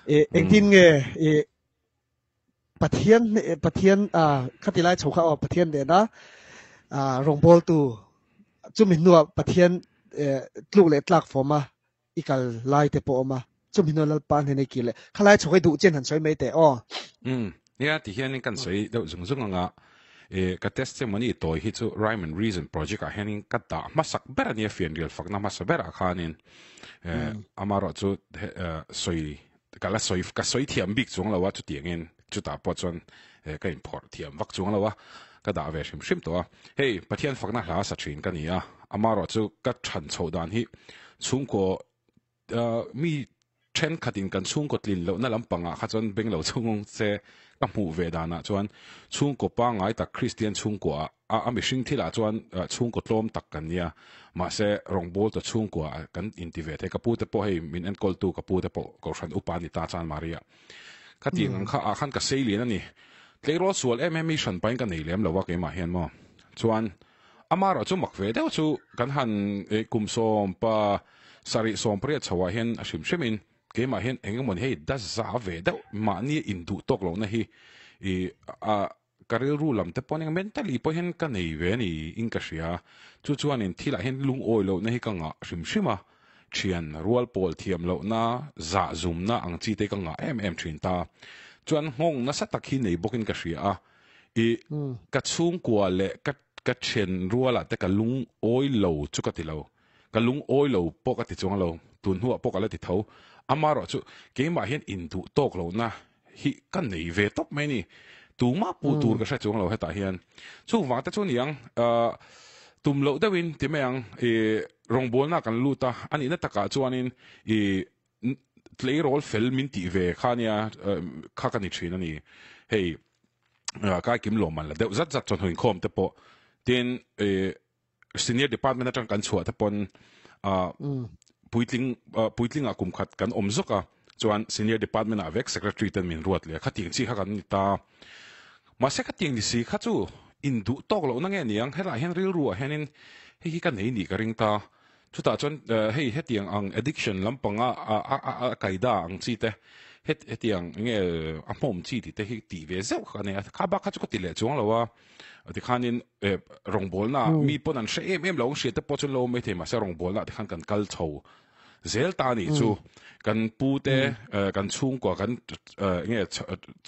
Engtin nge i Pathian Pathian khati lai chho kha aw Pathian nena rawngbawltu chumi hnuah Pathian tluk leh tlak fawm a i kal lai te pawh awm a, chumi hnuah Lalpa hnena i kir leh khalai chho hi duh chen han sawi mai teh aw. Umm nia ti hianin kan sawi deuh zung zung anga e ka testimony tawi hi chu Rhyme and Reason project ah hianin ka dah hmasak ber ania fianrial fakna hmasa berah khanin e amaherawh chu sawi Ka la sawi, ka sawi thiam bik chuang lo a, chutiangin chutah pawh chuan ka inphawrh thiam vak chuang lo a, ka dah ve hrim hrim tawh a. Hei, Pathian fakna hla sa thin ka ni a, amaherawh chu ka chhan chhoh dan hi chhungkaw mi thenkhatin kan chhungkaw tlin lohna lampangah kha chuan beng lo chhung se ka hmuh ve danah chuan chhungkaw pangngai tak Kristian chhungkuaah A a mihring thilah chuan chhungkaw tlawm tak kan nia, mahse rawngbawlta chhungkua kan inti ve thei. Ka pu te pawh hei min enkawltu ka pu te pawh Kohhran upa a ni ta chuan Maria. Khatiang ang kha ah khan ka sei lian a ni. Tleirawl sual em em hi hran pahin ka nei lem lo a keimah hian maw. Chuan amaherawh chu mak ve deuh chu kan han kum sawmpa sarih sawmpariat chho ah hian a hrim hrimin keimah hian eng emaw ni hei daza ve deuh mahni induh tawk lohna hi ih a Ka rilru lam te pawh eng mentally pawh hian ka nei ve a ni in ka hria. Chu chuanin thilah hian lungawi lohna hi ka ngah hrim hrim a, thian rual pawl thiam lohna, zah zumna ang chi te ka ngah em em thin ta. Chuan nghawng nasa tak hi nei bawkin ka hria a, i ka chhungkua leh ka ka thian rualah te ka lungawi lo chu ka ti lo. Ka lungawi lo pawh ka ti chuang lo, tun hnuah pawh ka la ti tho. Amaherawh chu keimah hian induh tawk lohna hi ka nei ve tawp mai a ni. Tumah puh tur ka hre chuang lo hetah hian. Chuvang te chu niang tum loh deuhin ti mai ang i rawngbawlna kan lut a, a nihna takah chuanin i tleirawl fel min tih ve kha nia kha ka ni thin a ni. Hei kaikim lawmman la deuh zat zat chawhnu inkhawm te pawh tin i Senior department atang kan chhuah te pawn ah puitling puitling ah kum khat kan awm zawk a, chuan senior department ah vek secretary ten min ruat leh a, khatiang chi kha kan ni ta. Mahse khatiang ni si kha chu induh tawk lohna nge niang, helaiah hian rilru ah hianin hei hi ka nei nih ka ring ta. Chutah chuan hei hetiang ang addiction lampanga a kaida ang chi te, hetiang nge a hmawm chi tih te hi tih ve zeuh kha ka nei a, kha bak kha chu ka ti leh chuang lo a. Tikhanin rawngbawlna mi pawn an hre em em lo ang hriat te pawh chu an lo awm maithei mahse rawngbawlna tikhan kan kal chho zel ta a nih chu. Kan pu te kan chhungkua kan nge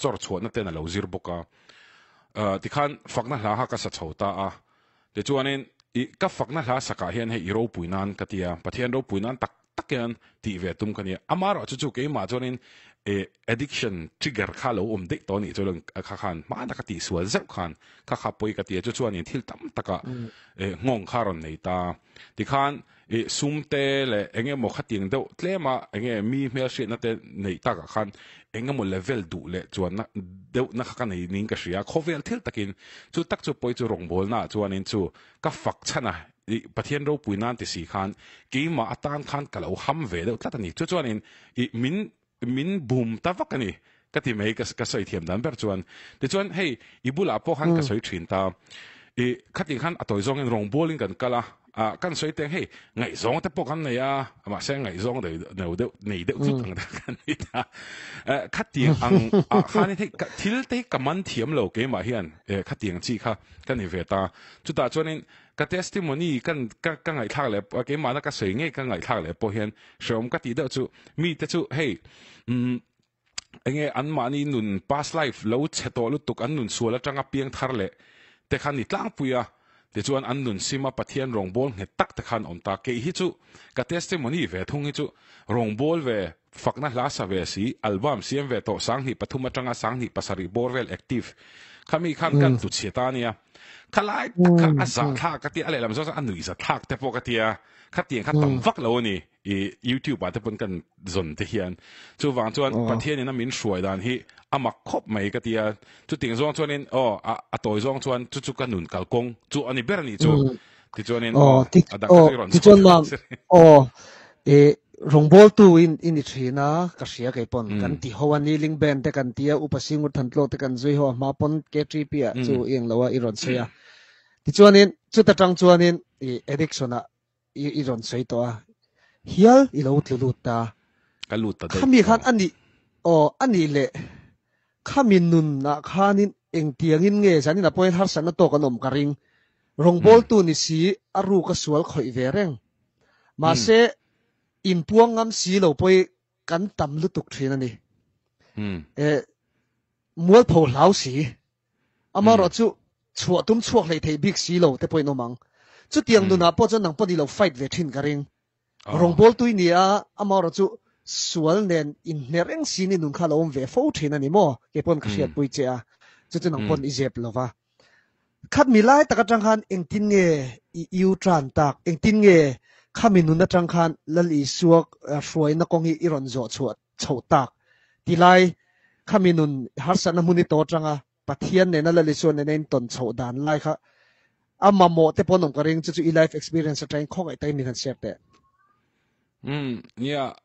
chawr chhuahna ten a lo zir bawk a. Tikhan fakna hla kha ka sa chho ta a. Tichuanin i ka fakna hla sakah hian hei i ropui nan ka ti a, Pathian ropui nan tak tak hian tih ve tum ka nia. Amaherawh chu chu keimah chuanin eh addiction trigger kha lo awm daih tawh a nih chu kha khan hmana ka tihsual zeuh khan kha kha pawi ka ti a, chu chuanin thil tam takah eh nghawng kha a rawn nei ta. Tikhan eh sum te leh eng emaw khatiang deuh tlema eng nge mi hmelhriatna te neih takah khan eng emaw level duh leh chuanna deuhna kha ka nei niin ka hria. Khawvel thil takin chu tak chu pawi chu rawngbawlnaah chuanin chu ka fak chhan a, I Pathian ropui nan ti si khan keimah atan khan ka lo ham ve deuh tlat a ni. Chu chuanin i min min bum ta vak a ni ka ti mai ka ka sawi thiam dan ber chuan. Tichuan hei i bulah pawh khan ka sawi thin ta. I khatih khan a tawi zawngin rawngbawlin kan kal a, ah kan sawi teng hei ngaihzawng te pawh kan nei a, mahse ngaihzawng nei deuh nei deuh thut ang deuh kan ni ta. Eh khatiang ang ah khanin hei thil te hi ka man thiam lo keimah hian eh khatiang chi kha ka ni ve ta. Chutah chuanin Ka testimony kan ka ka ngaihthlak leh keimahna ka sawi ngei ka ngaihthlak leh pawh hian hreawm ka tih deuh chu mite chu hei umm enge anmahni nun past life lo chhe tawh lutuk an nun sual atanga piang thar leh te kha ni tlangpui a tichuan an nun sim a Pathian rawngbâwl nghet tak te khan awm ta kei hi chu ka testimony ve thung hi chu rawngbâwl ve fakna hla sa ve si album siam ve tawh 2003 atanga 2007 bawr vel active khami khan kan tu chhia ta ania. Khalai tak kha a zah thlak ka tia, a lehlam zawng chuan a nuih za thlak te pawh ka tia, khatiang kha tam vak lo a ni i YouTube ah te pawn kan zawn te hian. Chuvang chuan Pathian in a min hruai dan hi a mak khawp mai ka tia, chutiang zawng chuanin aw a tawi zawng chuan chu chu ka nun kalkawng chu a ni ber a nih chu. Tichuanin aw a dang kha chu i rawn sawi ang che. Aw i rawngbawltu in i ni thin a, ka hria kei pawn kan ti ho a, kneeling band te kan ti a, Upa Singur Thantlawk te kan zui ho a, hma pawn KTP ah chu i englo a i rawn sawi a. Tichuanin chuta tang chuanin i addiction ah i rawn sawi tawh a, hial i lo tlu lut ta. Ka lut ta daih. Khami khan a nih. Aw anih leh khami nun ah khanin engtiangin nge zanin ah pawhin harsatna tawk an awm ka ring. Rawngbawltu ni si a ruk a sual khawih ve reng. Mahse inpuang ngam si lo pawhi kan tam lutuk thin a ni. Eh mualpho hlau si. Amaherawh chu chhuah tum chhuak hleih theih bik si lo te pawhin awm ang. Chutiang nunah pawh chuan nang pawh ni lo fight ve thin ka ring. Rawngbâwl tui ni a, amaherawh chu sual nen inhne reng si ni nun kha a lo awm ve fo thin a ni maw? Kei pawn ka hriatpui che a, chu chu nang pawn i zep lo va. Khat mi lai tak atang khan engtin nge i iu tan tak? Engtin nge khami nun atang khan Lal Isua hruaina kawng hi i rawn zawh chhuah chhoh tak? Ti lai khami nun harsatna hmun i tawh atanga Pathian nena Lal Isua nena intawn chhoh dan lai kha a mamawh te pawh an awm ka ring, chu chu i life experience atangin khawngaih takin min han share teh. Umm nia,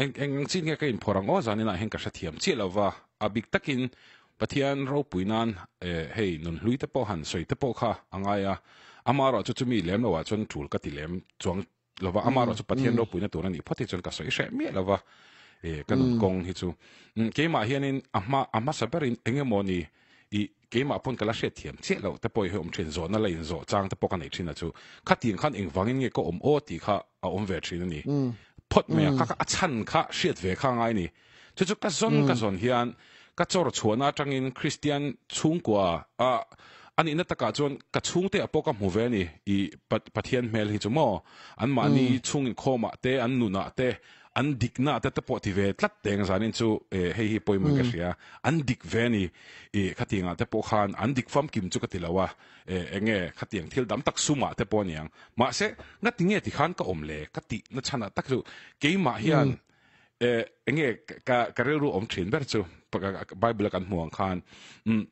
eng eng ang chin nge ka inphawrh ang aw zaninah hian ka hrethiam chiah lo va, a bik takin Pathian ropui nan hei nunhlui te pawh han sawi te pawh kha a ngai a, amaherawh chu chumi lem loah chuan tul ka ti lem chuang lova amaherawh chu Pathian ropuina tur a nih phawt hi chuan ka sawi hreh miah lova e ka nun kawng hi chu keimah hianin a hma a hmasa berin eng emaw ni i keimah pawn ka la hriat thiam chiah loh te pawh hi awm thin zawhna la inzawh chang te pawh ka nei thin a chu khatiang khan engvangin nge ka awm aw tih kha a awm ve thin a ni phawt mai a kha kha a chhan kha hriat ve kha a ngai a ni chu chu ka zawn ka zawn hian ka chawr chhuahna atangin Kristian chhungkua a a nihna takah chuan ka chhungte ah pawh ka hmu ve a ni i Pathian hmel hi chu maw anmahni chhung inkhawmah te an nunah te an dikna te te pawh ti ve tlat teng zanin chu hei hi pawimawh in ka hria an dik ve a ni i khatiangah te pawh khan an dik famkim chu ka ti lo a eng nge khatiang thil dam tak sumah te pawh a niang mahse ngati nge tikhan ka awm le ka tih na chhanah tak chu keimah hian Eh, enge ka ka rilru awm thin ber chu Bible a kan hmu ang khan um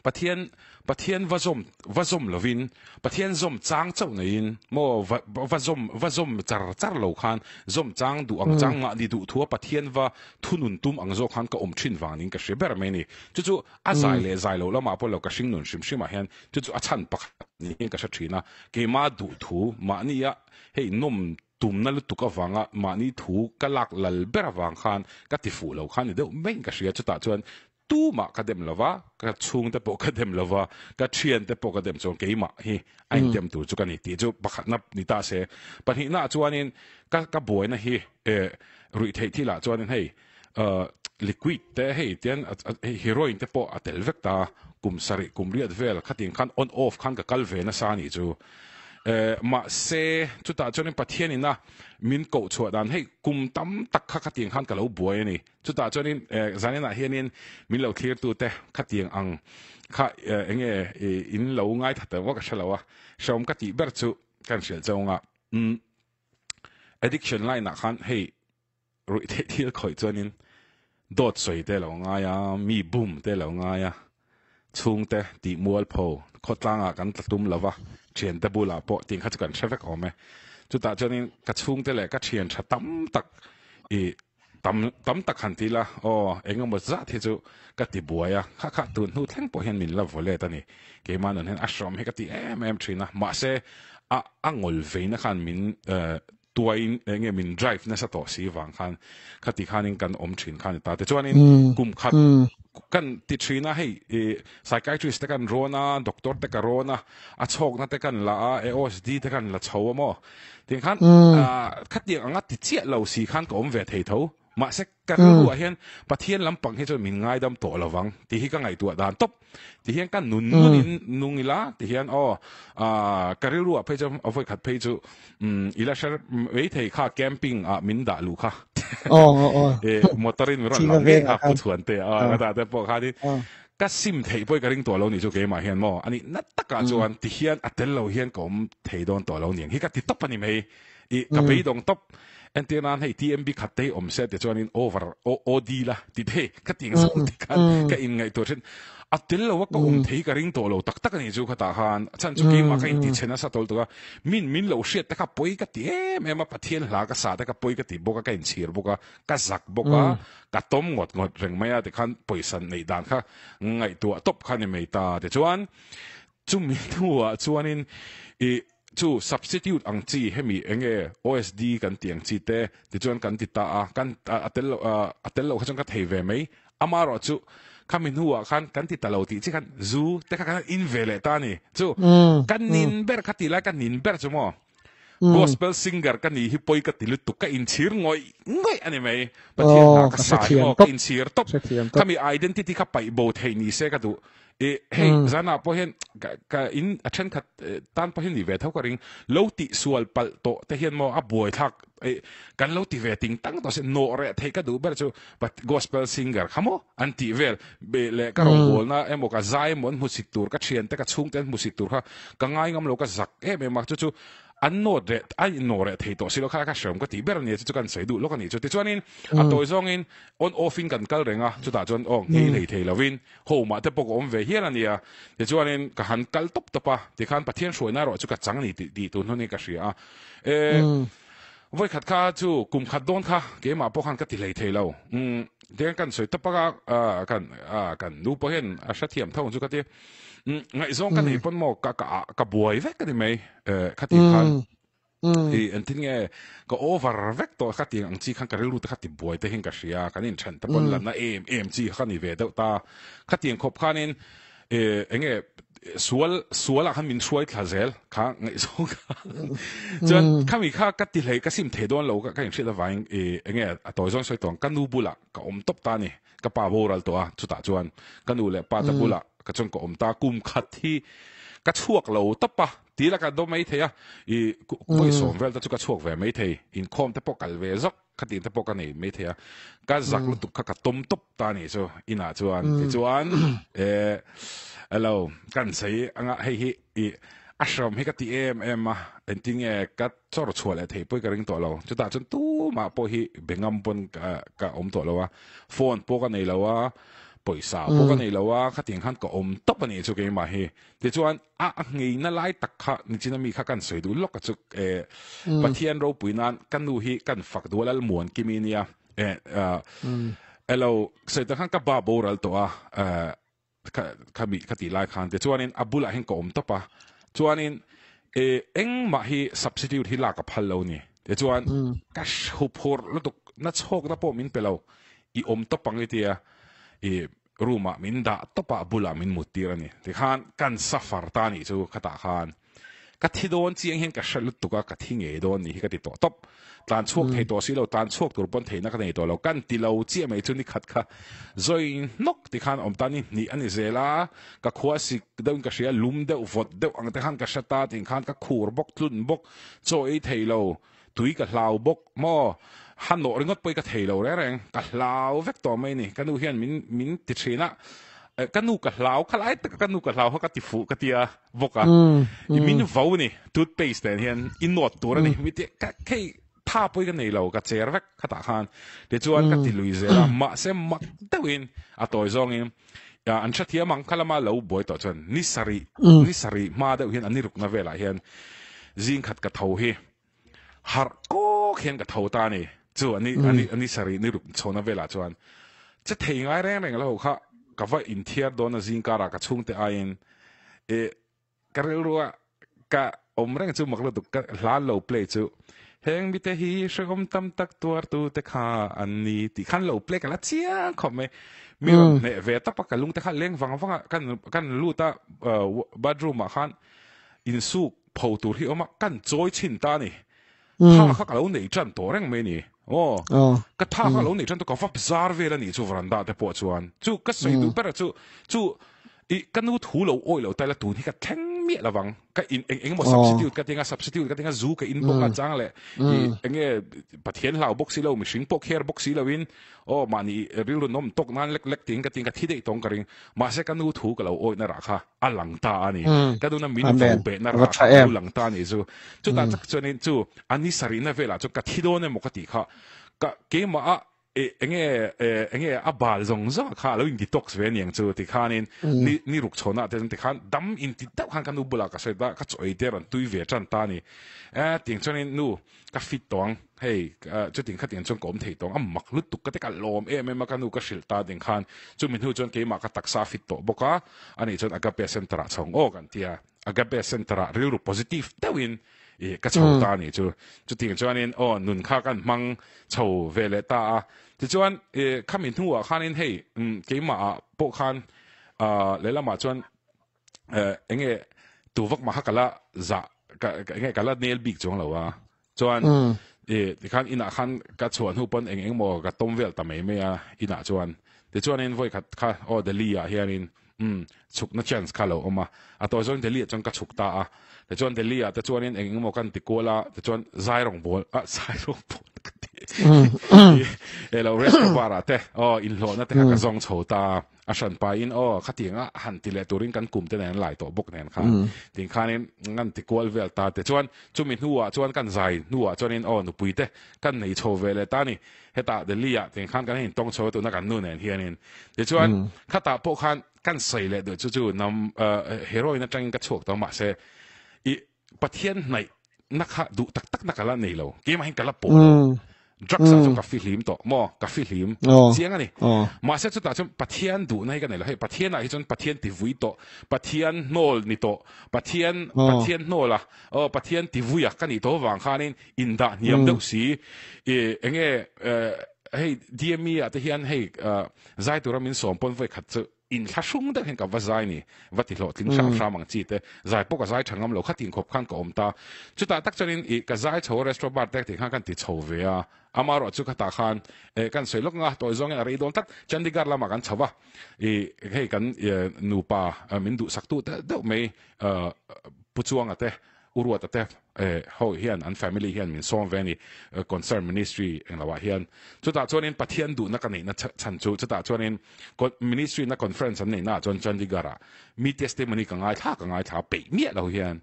Pathian Pathian va zawm va zawm lovin Pathian zawm chang chauh neiin maw va va zawm va zawm char char lo khan zawm chang duh ang chang mahni duh thua Pathian va thunun tum ang zawk khan ka awm thin vangin ka hre ber mai a ni. Chu chu a zai leh zai lo lamah pawh lo ka hring nun hrim hrimah hian chu chu a chhan pakhat niin ka hre thin a, keimah duh thu mahnia hei nawm Tumna lutuk avanga mahni thu ka lak lal ber avang khan ka ti fuh lo khan ni deuh maiin ka hria. Chutah chuan tumah ka dem lova, ka chhungte pawh ka dem lova, ka thiante pawh ka dem chuan keimah hi a indem tur chu ka ni tih chu pakhatna ni ta se. Pahnihnaah chuanin ka ka buaina hi eh ruihtheih thilah chuanin hei liquid te hei tian heroin te pawh a tel vek ta kum sarih kum riat vel khatin khan on off khan ka kal ve nasa anih chu mahse chutah chuanin Pathian ina min koh chhuah dan hei kum tam tak kha khatiang khan ka lo buai ani chutah chuanin zaninah hianin min lo thlir tu te khatiang ang kha enge in lo ngaithla tawh vak a hrelo a hrehawm ka tih ber chu kan hrilh chauh addiction line ah khan hei Ruih theih thil khawih chuanin dawt sawi te lo ngai a, mi bum te lo ngai a, chhungte tih mualpho khawtlangah kan tla tum lo va, thiante bulah pawh tih kha chu kan hre vek awm e. Chutah chuanin ka chhungte leh ka thian tha tam tak i tam tam tak han ti ila aw eng emaw zat hi chu ka ti buai a, kha kha tun hnu thleng pawh hian min la vaw let a ni. Keimah nun hian a hrawm hi ka ti em em thin a, mahse a a ngawl veina khan min tuaiin enge min drive nasa tawh si vang khan khati khanin kan awm thin khan ta te chuanin kum khat kan ti thin a hei i psychiatrist te kan rawn a doctor te ka rawn a a chhawkna te kan la a AOSD te kan la chho a maw tiang khan khatiang anga ti chiah lo si khan ka awm ve thei tho Mahse, ka rilruah hian Pathian lampang hi chuan min ngaidam tawh lo vang tih hi ka ngaihtuah dan tawp. Ti hian ka nun nunin nung ila ti hian aw ka rilruah phei chuan a vawikhat phei chu i la hre mai thei kha camping ah min dah luh kha. Motor in min rawn lam ngei kha Pu Chhuante a ka dah te pawh khanin ka sim theih pawh ka ring tawh lo nih chu keimah hian maw a nih na takah chuan ti hian a tel lo hian ka awm thei dawn tawh lo niang hi ka ti tawp a ni mai. I ka beidawng tawp. Entir nan hei TMB khat te hi awm se ti chuanin over OD la ti thei ka ti ang zawng ti khan ka inngaihtuah thin. A tel lo a ka awm thei ka ring tawh lo tak tak a nih chu khatah khan a chhan chu keimah ka inti chhe nasa tawlh tuk a. Min min lo hriat te kha pawi ka ti em em a, Pathian hla ka sa te kha pawi ka ti bawk a, ka inchhir bawk a, ka zak bawk a, ka tawm ngawt ngawt reng mai a tikhan pawisa neih dan kha ngaihtuah tawp kha ni mai ta tichuan chumi hnuah chuanin i. Chu substitute ang chi hemi enge OSD kan tih ang chi te tichuan kan ti ta a, kan a tel loh a tel loh kha chuan ka thei ve mai. Amaherawh chu khami hnuah khan kan ti ta lo tih chi khan zu te kha kan in ve leh ta a ni. Chu ka nin ber kha tih lai ka nin ber chu maw gospel singer ka nih hi pawi ka ti lutuk ka inchhir ngawih ngawih a ni mai. Pathian hna ka sa hi maw ka inchhir tawp. Khami identity kha paih bo theih ni se ka duh. I hei zanah pawh hian ka ka in a thenkhat tan pawh hian ni ve tho ka ring lo tih sual palh tawh te hian maw a buai thlak eh kan lo ti ve ting tang tawh se nawh reh theih ka duh ber chu but gospel singer kha maw an tih vel be leh ka rawngbawlna emaw ka zai emaw an hmusit tur ka thiante ka chhungte an hmusit tur kha ka ngai ngam lo ka zak em em a chu chu An nawt reh, a innawh reh thei tawh si lo kha ka hreawm ka tih ber a nia, chu chu kan sawi duh lawk a nih chu. Tichuanin a tawi zawngin on off in kan kal reng a, chutah chuan aw nghei hlei thei lovin home ah te pawh ka awm ve hial a nia. Tichuanin ka han kal tawp tawp a, tikhan Pathian hruaina erawh chu ka chang a ni tih tih tun hun hi ka hria a. E, vawikhat kha chu kum khat dawn kha keimah pawh khan ka ti hlei thei lo. Umm, tihian kan sawi tawp a, kan kan nu pawh hian a hrethiam tho ang chu ka ti. Ngaihzawng ka nei pawn maw ka ka ka buai vek a ni mai khati khan i engtin nge ka over vek tawh kha tiang ang chi khan ka rilru te kha ti buai te hian ka hria kan inthen te pawn lanna em em chi kha ni ve deuh ta khatiang khawp khanin enge sual sualah khan min hruai thla zel kha ngaihzawng kha chuan khami kha ka ti hlei ka sim thei dawn lo ka inhriat avangin enge a tawi zawng sawi tawh ang ka nu bulah ka awm tawp ta a ni. Ka pa boral tawh a, chutah chuan ka nu leh pa te bulah ka chuan ka awm ta, kum khat hi ka chhuak lo tawp a, ti la ka dawm mai thei a, i vawi sawm vel te chu ka chhuak ve mai thei, inkhawm te pawh kal ve zawk khatin te pawh ka nei mai thei a, ka zak lutuk kha ka tawm tawp ta a nih chu inah chuan, tichuan eh hello kan sawi anga hei hi i a hreawm hi ka ti em em a, engtin nge ka Chawr chhuah leh theih pawh hi ka ring tawh lo. Chutah chuan tumah pawh hi be ngam pawn ka awm tawh lo a, phone pawh ka nei lo a, pawisa pawh ka nei lo a, khatiang khan ka awm tawp a nih chu keimah hi. Tichuan a ngeina lai tak kha nichina mi kha kan sawi duh lawk a chu eh Pathian ropui nan ka nu hi kan fak duh a Lalmuan Kimi nia eh elo sawi tak khan ka ba boral tawh a eh Khami ka tih lai khan te chuanin a bulah hian ka awm tawp a, chuanin e engmah hi substitute hi lak a phal lo ni. Tichuan ka huphurh lutuk na chhawkna pawh min pe lo, i awm tawp ang i tia i room ah min dah tawp a, a bulah min mut tir a ni. Tikhan kan suffer ta a nih chu khatah khan. Ka thi dawn chiang hian ka hre lutuk a, ka thi ngei dawn nih hi ka ti tawh tawp. Tlan chhuak thei tawh si lo, tlan chhuak tur pawn theihna ka nei tawh lo. Kan ti lo chiah mai chu ni khat kha zawi hnawk ti khan awm ta ni hnih a ni zel a, ka khua sik deuhin ka hria, lum deuh vawt deuh ang te khan ka hre ta tih khan ka khur bawk, tlun bawk, chaw ei thei lo, tui ka hlau bawk maw, ha nawh ringawt pawh hi ka thei lo reng reng, ka hlau vek tawh mai a ni. Ka nu hian min min ti thin a, ka nu ka hlau kha lai taka ka nu ka hlau kha ka ti fuh ka ti a. bawk a i min vo ni toothpaste nen hian i nawt tur a ni mi ti ka hei tha pawh hi ka nei lo ka cher vek khatah khan tichuan ka ti lui zel a mahse mak deuhin a tawi zawngin an hrethiam ang kha lama lo buai tawh chuan ni sarih ni sarih hma deuh hian a ni rukna velah hian zing khat ka tho hi harh kawk hian ka tho ta a ni chu a ni a ni sarih ni ruk chhawna velah chuan che thei ngai reng reng lo kha ka va inthiar dawn a zing karah ka chhungte aiin e ka rilrua ka awm reng chu mak lutuk ka hla lo play chu heng mite hi hrehawm tam tak tuartu te kha an ni tih khan lo play ka la chiang khawp mai mi rawn hneh ve tawp a ka lung te kha leng vang vang a kan kan lut a bathroom ah khan insuk pho tur hi awm a kan chawi chhin ta a ni tha kha ka lo nei tan tawh reng mai a ni aw ka tha kha ka lo nei tan tawh ka va zar vel a nih chu veranda te pawh chuan chu ka sawi duh ber a chu chu i ka nu thu lo awih lo taila tun hi ka thleng miah lovang ka in eng engemaw substitute ka tinga substitute ka tinga zu ka in bawk a chang leh i enge Pathian hlau bawk si lo mihring pawh kher bawk si lo in aw mahni rilru nawm tawk nan lek lek tiin ka tinga thi daih tawng ka ring mahse ka nu thu ka lo awih na rah kha a lang ta a ni ka nuna min vo beh na rah kha a lo lang ta a ni chu chutah tak chuanin chu a ni sarihna velah chuan ka thi dawn emaw ka tih kha ka keimah a. Enge enge a bal zawng zawng kha alo in detox ve aniang chu tikhanin ni ni ruk chhawnah te chuan tikhan dam in ti deuh khan ka nu bulah ka sawi ta ka chaw ei te rawn tui ve tan ta a ni. E tiang chuanin nu ka fit tawh ang hei chuting khatiang chuan ka awm thei tawh ang a mak lutuk ka ti ka lawm em em a ka nu ka hrilh ta ding khan chumi hnu chuan keimah ka taksa fit tawh bawk a anih chuan Agape Centre ah chho ang aw kan ti a. Agape Centre ah rilru positive deuhin ih ka chho ta a nih chu. Chutiang chuanin aw nun kha kan hmang chho ve leh ta a. Tichuan ih khami hnuah khanin hei keimah ah pawh khan ah lehlamah chuan eh enge tu vak mah kha ka la zah ka enge ka la nel bik chuang lo a. Chuan ih tikhan inah khan ka chhuah hnu pawn eng eng maw ka tawm vel ta mai mai a inah chuan. Tichuanin vawikhat kha aw Delhi ah hianin umm chhukna chance kha a lo awm a. A tawi zawngin Delhi ah chuan ka chhuk ta a. Tichuan Delhi ah te chuanin eng eng maw kan ti kual a, tichuan zai rawng bawl ah zai rawng bawl ka ti ih elo restaurant bar ah te aw inhlawhna te kha ka zawng chho ta a. A hran pahin aw khatianga han ti leh turin kan kum te nen an lai tawh bawk nen khan tin khanin an ti kual vel ta te chuan chumi hnuah chuan kan zai hnuah chuanin aw nupui te kan nei chho ve leh ta a ni hetah Delhi ah tin khan kan in tawng chho a tuna kan nu nen hianin tichuan khatah pawh khan kan sawi leh duh chu chu nam heroin atangin ka chhuak tawh mahse i Pathian hnaih na kha duh tak tak na ka la nei lo keimah hian ka la pawh lo drugs ah chuan ka fihlim tawh maw ka fihlim chiang a ni mahse chutah chuan Pathian duhna hi ka nei lo hei Pathian ah hi chuan Pathian ti vui tawh Pathian hnawl ni tawh Pathian Pathian hnawl a aw Pathian ti vui a ka nih tawh avang khanin indah hniam deuh si i enge hei DME ah te hian hei zai tura min sawm pawn vawi khat chu Inthlahrung deuh hian ka va zai ni, va ti hlawhtling hram hram ang chi te, zai pawh ka zai tha ngam lo, khatin khawp khan ka awm ta. Chutah tak chuanin ih ka zai chho a restaurant bar te tih khan kan ti chho ve a, amaherawh chu khatah khan eh kan sawi lawk anga tawi zawngin a rei dawn tlat, Chandigarh lamah kan chho va, ih hei kan nupa min duhsak tu deuh mai Pu Chuanga te U Ruata te ho hian an family hian min sawm ve a ni concern ministry eng lo ah hian. Chutah chuanin Pathian duhna ka neihna chhan chu chutah chuanin ministry na conference an neihna ah chuan Chandigarh ah mi testimony ka ngaithla ka ngaithla peih miah lo hian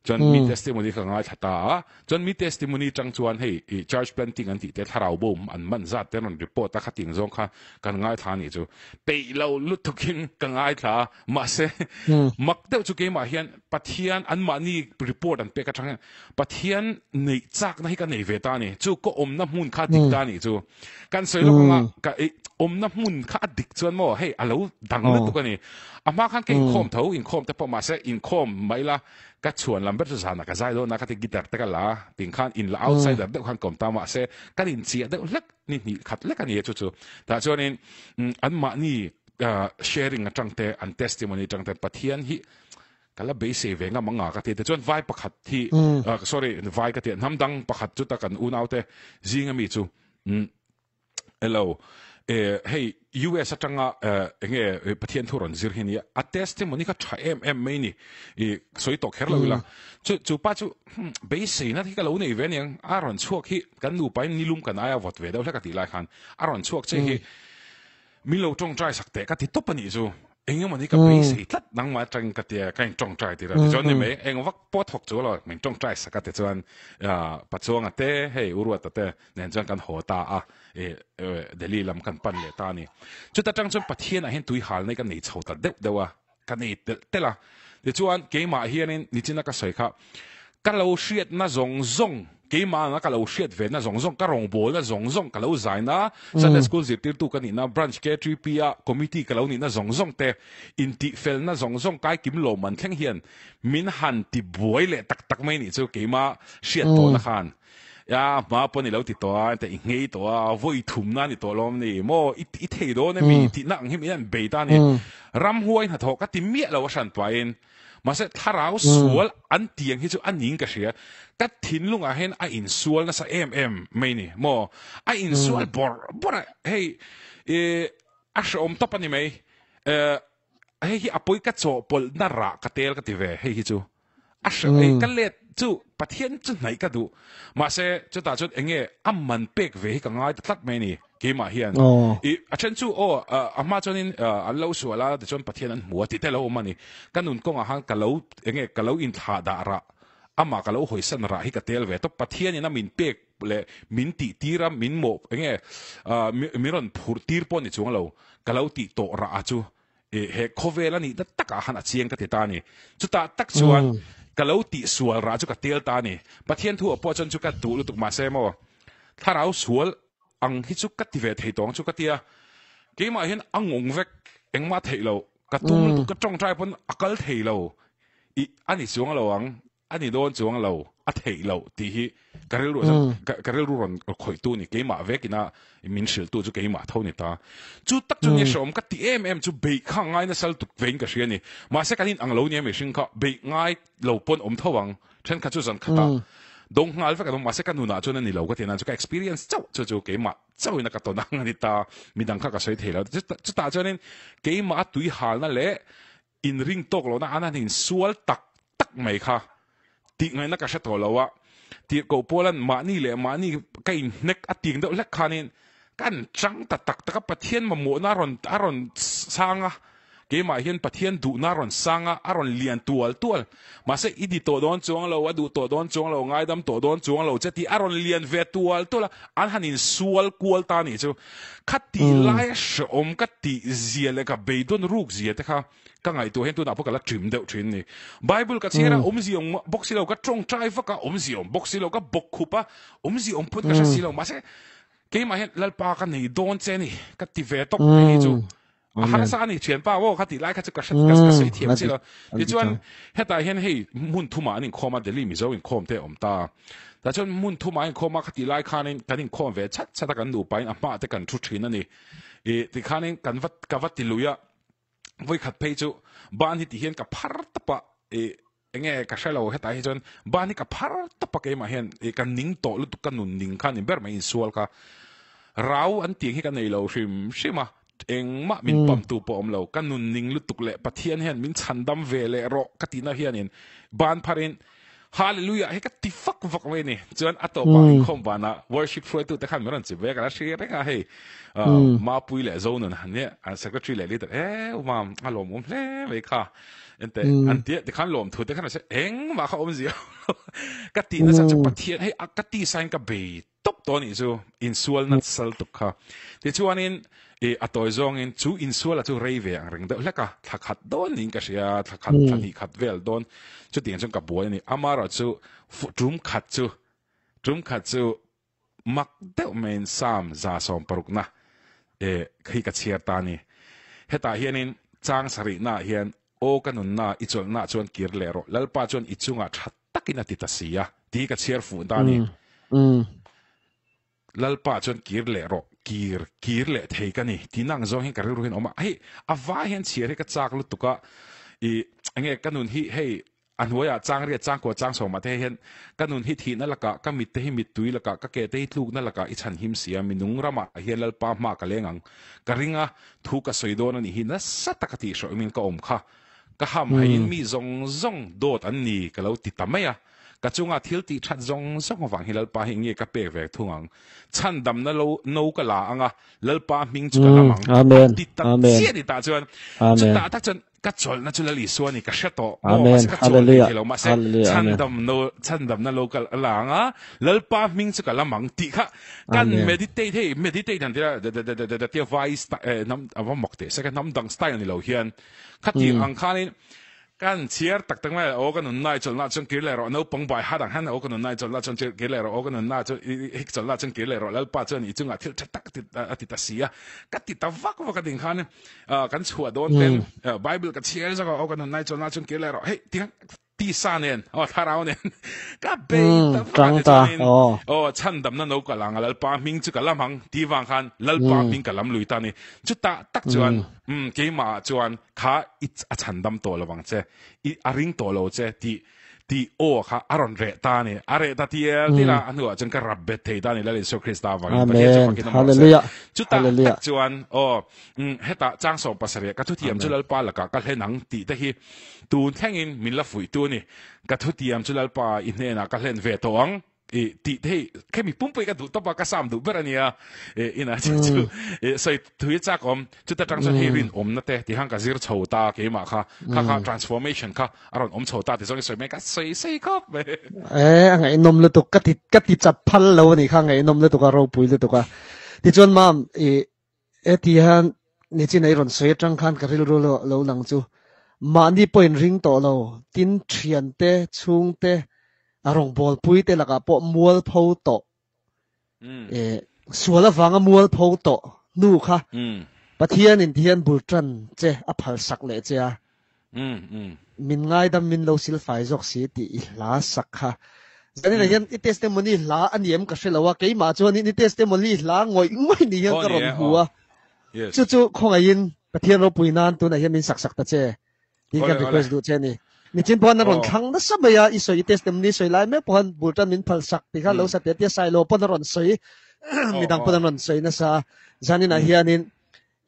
chuan mi testimony ka ngaithla ta a chuan mi testimony tang chuan hei i church planting an tih te thlarau bo an man zat te an rawn report a khating zawng kha kan ngaithla a nih chu peih lo lutukin ka ngaithla a mahse mak deuh chu keimah hian Pathian anmahni report an pek atang hian Pathian neih chakna hi ka nei ve ta a ni. Chu ka awmna hmun kha a dik ta a nih chu. Kan sawi lawk anga ka awmna hmun kha a dik chuan maw hei a lo dang lutuk a ni. A hma khan ka inkhawm tho, inkhawm te pawh mahse inkhawm mai la ka chhuan lam ber chu zanah ka zai dawn a ka ti guitar te ka la a ting khan in la outsider deuh khan ka awm ta mahse kan inchiah deuh hlek ni hnih khat lek a ni a chu chu. Tah chuanin anmahni sharing atang te an testimony atang te Pathian hi Ka la beisei ve ngam anga ka ti te chuan vai pakhat hi sorry vai ka ti hnam dang pakhat chu ta kan unau te zing ami chu hello hei US atanga enge Pathian thu rawn zir hi nia a testimony kha tha em em mai ni i sawi tawh kher lo ila chu chu pa chu beisei na hi ka lo nei ve aniang a rawn chhuak hi kan nupa in nilum kan aia vawt ve deuh hlek a tih lai khan a rawn chhuak che hi Min lo tawngtai sak teh ka ti tawp a nih chu. Eng emaw ni ka beisei tlat nangmah atangin ka tia ka in tawngtai tir a tichuan ni mai eng vak pawh thawk chu lo min tawngtai sak a tichuan Pachuanga te hei Uruata te nen chuan kan haw ta a Delhi lam kan pan leh ta a ni. Chuta tang chuan Pathian ah hian tui halna hi ka nei chho ta deuh deuh a ka nei telh telh a tichuan keimah hianin nichina ka sawi kha ka lo hriatna zawng zawng keimah anga ka lo hriat ve na zawng zawng ka rawngbawlna zawng zawng ka lo zaina Sunday school zirtirtu ka nihna branch K3P a committee ka lo nihna zawng zawng te intihfelna zawng zawng kaikim lawm an thleng hian min han ti buai leh tak tak mai nih chu keimah hriat tawhna khan Ya, hma pawn i lo ti tawh a, ente i nghei tawh a, vawi thumna a ni tawh lawm ni maw, i i thei dawn emi tihna ang hi min an bei ta a ni. Ramhuai hnathawh ka ti miah lo a hran pahin, mahse thlarau sual an ti ang hi chu a niin ka hria. Ka thinlungah hian a insual nasa em em mai ni maw, a insual bawrh bawrh a, hei i a hrehawm tawp a ni mai. Hei hi a pawi ka chawhpawlhna rah ka tel ka ti ve hei hi chu. A hre ei ka let chu Pathian chu hnaih ka duh. Mahse chutah chuan enge a man pek ve hi ka ngai ta tlat mai a ni keimah hian. I a then chu aw a hma chuanin an lo sual a tichuan Pathian an hmu a tih te lo awm a ni. Ka nun kawngah khan ka lo enge ka lo inthlah dah rah amah ka lo hawisan rah hi ka tel ve tawp. Pathianin a min pek. leh min tih tir a min mawh enge min rawn phurh tir pawh ni chuang lo ka lo tih tawh rah a chu he khawvel a nihna takah khan a chiang ka ti ta a ni. Chutah tak chuan ka lo tih sual rah chu ka tel ta a ni. Pathian thu ah pawh chuan chu ka duh lutuk mahse maw thlarau sual ang hi chu ka ti ve thei tawng chu ka tia keimah hian a ngawng vek engmah theih loh ka tum lutuk ka tawngtai pawn a kal thei lo i a ni chuang lo ang a ni dawn chuang lo a theih loh tih hi ka rilru ka rilru rawn khawih tu ni keimah vekin a min hrilh tu chu keimah tho ni ta chu tak chu ni hreawm ka ti em em chu beih kha ngai nasal tuk vein ka hria ni mahse kan in ang lo nia mihring kha beih ngai lo pawn awm tho ang Thenkhat chu zan khatah dawng nghal vek an awm, mahse ka nunah chuan a ni lo ka ti nan chu ka experience chauh chu chu keimah chauhin a ka tawn ang a ni ta, midang kha ka sawi thei lo. Chutah chuanin keimah a tui halna leh inring tawk lohna an han insual tak tak mai kha tih ngaihna ka hre tawh lo a, tirhkoh Paula'n mahni leh mahni ka inhnek a ting deuh hlek khanin kan chang ta tak tak a, Pathian mamawhna a rawn a rawn sang a, keimah hian Pathian duhna a rawn sang a, a rawn lian tual tual. Mahse, i di tawh dawn chuang lo, a duh tawh dawn chuang lo, ngaidam tawh dawn chuang lo che tih a rawn lian ve tual tual a, an han insual kual ta a nih chu. Khatih laia hrehawm ka tih zia leh ka beidawn ruk zia te kha ka ngaihtuah hian tunah pawh ka la trim deuh thin a ni. Bible ka chhiar a, awmzia awm bawk si lo, ka tawngtai vak a, awmzia awm bawk si lo, ka bawk khup a, awmzia awm pawn ka hre si lo. Mahse, Keimah hian Lalpa ka nei dawn che ni ka ti ve tawp hei chu a harsa a ni thianpa aw kha tih lai kha chu ka hre ka sawi thiam chi lo tichuan hetah hian hei hmun thumah an inkhawm a Delhi Mizo inkhawm te a awm ta tah chuan hmun thumah an inkhawm a kha tih lai khanin kan inkhawm ve chat chat a kan nupa in a hma te kan thu thin a ni ih tikhanin kan va ka va ti lui a vawikhat phei chu ban hi ti hian ka phar tawp a ih Enge ka hre lo hetah hi chuan ban hi ka phar tawp a keimah hian ih ka ning tawh lutuk ka nun ning kha ni ber mai insual kha rau an tih ang hi ka nei lo hrim hrim a engmah min pam tu pawh awm lo ka nun ning lutuk leh Pathian hian min chhan dam ve leh rawh ka tihna hianin ban pharin Hallelujah hi ka ti fak vak mai a ni chuan a tawpah inkhawm banah worship hruaitu te khan min rawn chip ve ka la hre reng a hei Mapui leh Zonun han nia secretary leh leader e u mam a lawmawm hle mai kha Ente an tia tikhan lawm thu te khan se engmah kha awm zia ka ti nasa chu Pathian hei ka ti sain ka bei tawp tawh anih chu insual nat sal tuk kha tichuanin i a tawi zawngin chu insual a chu rei ve ang reng deuh hlek a thla khat dawn niin ka hria thla khat thla hnih khat vel dawn chutiang chuan ka buai ani amarawh chu tum khat chu tum khat chu Mak deuh maiin Psalm 160na eh khi ka chhiar ta a ni. Hetah hianin chang sarihnaah hian, Aw ka nunna, i chawlhnaah chuan kir leh rawh, Lalpa chuan i chungah tha takin a ti ta si a, tih hi ka chhiar fuh ta a ni. Lalpa chuan kir leh rawh, kir, kir leh thei ka ni, tihna ang zawng hian ka rilru hian a awm a. Hei, a vai hian chhiar hi ka chak lutuk a, ih, enge ka nun hi hei A hnuaiah chang riat chang kua chang sawmah te hian ka nun hi thihna lakah, ka mitte hi mittui lakah, ka ke te hi tlukna lakah i chhan him si a, minung ramah hian Lalpa hma ka leng ang. Ka ring a, thu ka sawi dawn a nih hi nasa taka tihhrawhawmin ka awm kha. Ka ham haiin mi zawng zawng dawt an ni ka lo ti ta mai a. Ka chunga thil tih that zawng zawng avang hi Lalpa hi nge ka pek ve thung ang. Chhandamna lo no ka la ang a, Lalpa hming chu ka lam ang. A ti ta chiah ni tah chuan. Chutah tak chuan Ka chawlhna chu Lal Isua ni ka hre tawh maw mahse ka chawl thei thei lo mahse chhandam no chhandamna lo kal a lang a Lalpa hming chu ka lam ang tih kha kan meditate hei meditate han tia da da da da da tia vai style hnam a va mawk teh se ka hnam dang style ni lo hian khati ang khanin kan chhiar tak tak mai aw ka nunna i chawlhna chuan kir leh rawh naupang bai hat ang hian aw ka nunna i chawlhna chuan kir leh rawh aw ka nunna chu i chawlhna chuan kir leh rawh Lalpa chuan i chungah thil tha tak a ti ta si a ka ti ta vak vak a ding khan kan chhuah dawn ten Bible ka chhiar zawk a aw ka nun nai chuan chuan kir leh rawh hei tiang tisa nen aw thlarau nen ka bei ta vak a chuanin aw chhandamna no ka lang a Lalpa hming chu ka lam ang ti vang khan Lalpa hming ka lam lui ta ni chutah tak chuan keimah ah chuan kha i a chhandam tawh lovang che i a ring tawh lo che tih Tih aw kha a rawn reh ta a ni. A reh ta tial tial a, a hnuah chuan ka rap bet thei ta a ni Lal Isua Krista avangin. Pathian chu fakin awm rawh se. Chutah tak chuan aw hetah chang 17 ka thutiam chu Lalpa lakah ka hlen ang tih te hi tun thlengin min la fuihtu a ni. Ka thutiam chu Lalpa i hnenah ka hlen ve tawh ang. I tih te hei khemi pumpui ka duh tawp a ka sam duh ber ania e ina chu chu e sawi thui chak awm chuta tang chuan hei rin awmna te ti khan ka zir chho ta keimah kha kha kha transformation kha a rawn awm chho ta ti zawng i sawi mai ka sawi sei khawp mai. E a ngaihnawm lutuk ka ti ka ti chat phal lo ani kha ngaihnawm lutuk a ropui lutuk a tichuan mam i Heti hian nichin a i rawn sawi atang khan ka rilru lo lang chu mahni pawhin ring tawh lo, tin thiante, chhungte, a rawngbawlpui te lakah pawh mualpho tawh, sual avanga mualpho tawh hnu kha Pathianin ti hian bul tan che a phalsak leh che a, Min ngaidam min lo silfai zawk si tih i hla sak kha. Zanin ah hian i testimony hla a ni em ka hre lo a, keimah chuanin i testimony hla ngawih ngawih ni hian ka rawn hmu a. Chu chu khawngaihin Pathian ropui nan tunah hian min sak sak ta che tih kan request duh che a ni. Nichin pawh an rawn thlang nasa mai a, i sawi i testimony sawi lai mek pawh khan bul tan min phal sak tih kha lo sa teh tia Sailo pawn a rawn sawi, midang pawn an rawn sawi nasa a. Zanin ah hianin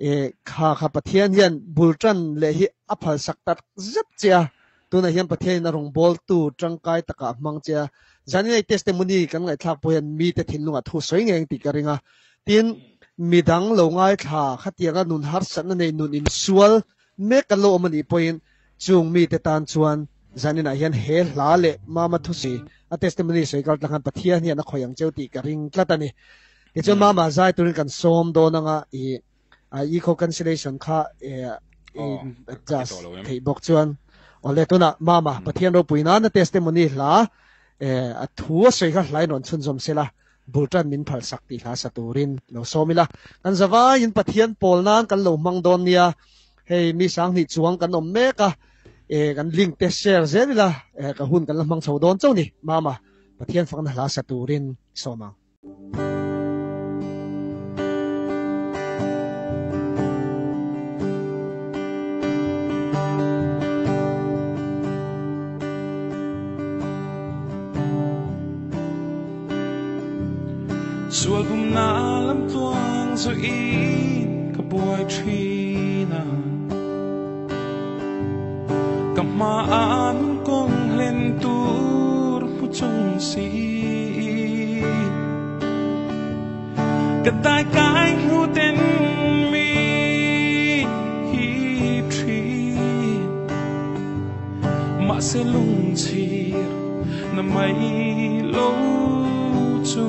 E kha kha Pathian hian bul tan leh hi a phalsak tak zet che a, tunah hian Pathianin a rawngbawltu tangkai takah a hmang che a, zanin hei testimony kan ngaihthlak pawh hian mite thinlungah thu sawi ngei ang tih ka ring a, tin midang lo ngaithla khatianga nun harsatna nei nun insual mek kan lo awm anih pawhin chung mite tan chuan zaninah hian he hla leh Mama thusawi a testimony sawi kal tlang khan Pathian hian a khawih ang cheu tih ka ring tlat a ni. Tichuan mama zai turin kan sawm dawn anga i eco cancellation kha adjust theih bawk chuan awle tunah mama Pathian ropui nana testimony hla a thu a sawi kha hlain rawn chhunzawm sela bul tan min phal sak tih hla sa turin lo sawm ila kan zavaiin Pathian pawl nan kan lo hmang dawn nia hei mi sanghnih chuang kan awm mek a kan link te share zel ila ka hun kan la hmang chho dawn chauh ni mama Pathian fakna hla sa turin sawm ang. Sual bumna lam tluang zuin ka buai thin a Ka hma an kawng hlen tur hmu chung si Ka tai kai hnu ten mi hip thin Mahse lungchhir na mai lo chu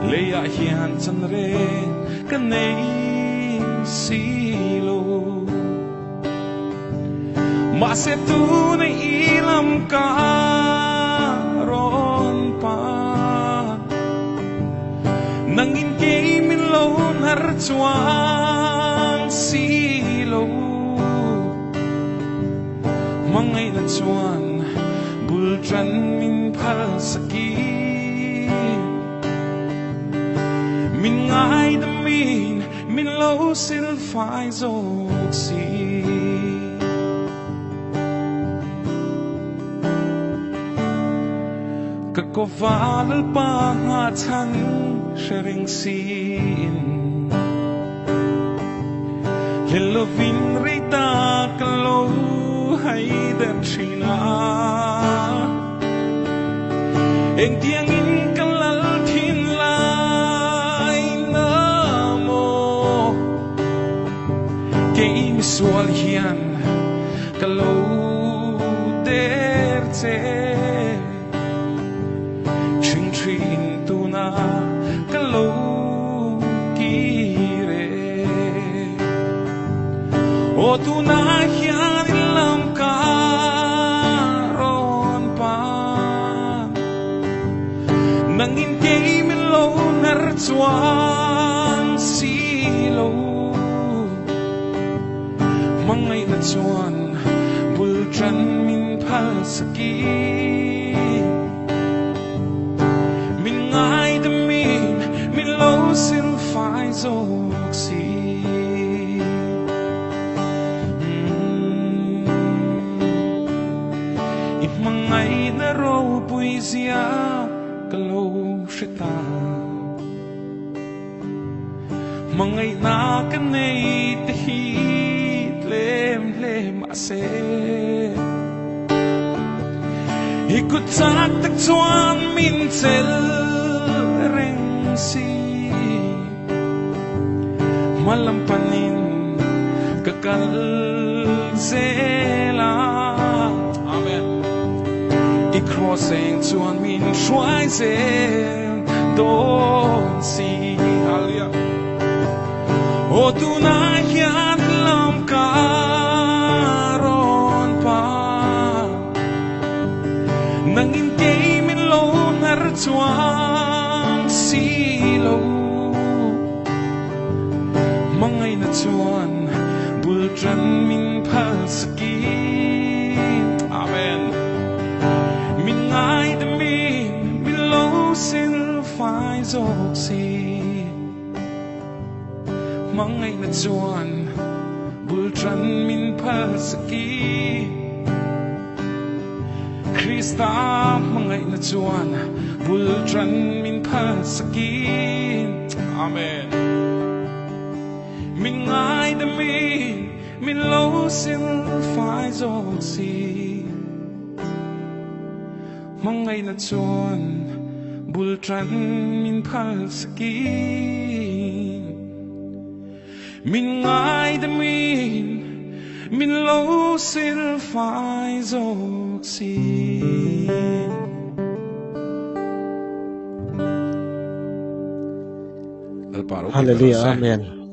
Leiah hian chan reng ka nei si lo Mahse tuna i lam ka rawn pan Nangin kei min lo hnar chuang si lo Hmangaihna chuan bul tan min phal saki Min ngaidamin min lo silfai zawk si. Ka kawva Lalpa nghahchhan hre reng siin Hlel lovin rei tak ka lo hai der thin a. Engtiangin ka lal thin lai na maw? Kei misual hian ka lo der che. Ṭhing ṭhin tuna ka lo kir e. Aw tunah hian in lam ka rawn pan. Nangin kei min lo hnar chuang si lo. Hmangaihna chuan bul tan min phal saki. Min ngaidamin min lo silfai zawk si. I hmangaihna ropui zia ka lo hre ta. Hmangaihna ka nei te hi tlem hle mahse i kut chak tak chuan min chelh reng si. Hmalam panin ka kal zel a. Amen. I cross eng chuan min hruai zel dawn si. Hallelujah. Aw tunah hian lam ka rawn pa. Nangin kei min lo hnar chuang si lo. Hmangaihna chuan bul tan min phal sakin. Amen. Min ngaidamin min lo sil fai zawk si. Hmangaihna chuan bul tan min phal sakin. Krista hmangaihna chuan bul tan min phal sakin. Amen. Min ngaidamin min lo sil fai zawk si. Hmangaihna chuan bul tan min phal sakin. Min ngaidamin min lo sil fai zawk si. Hallelujah, amen.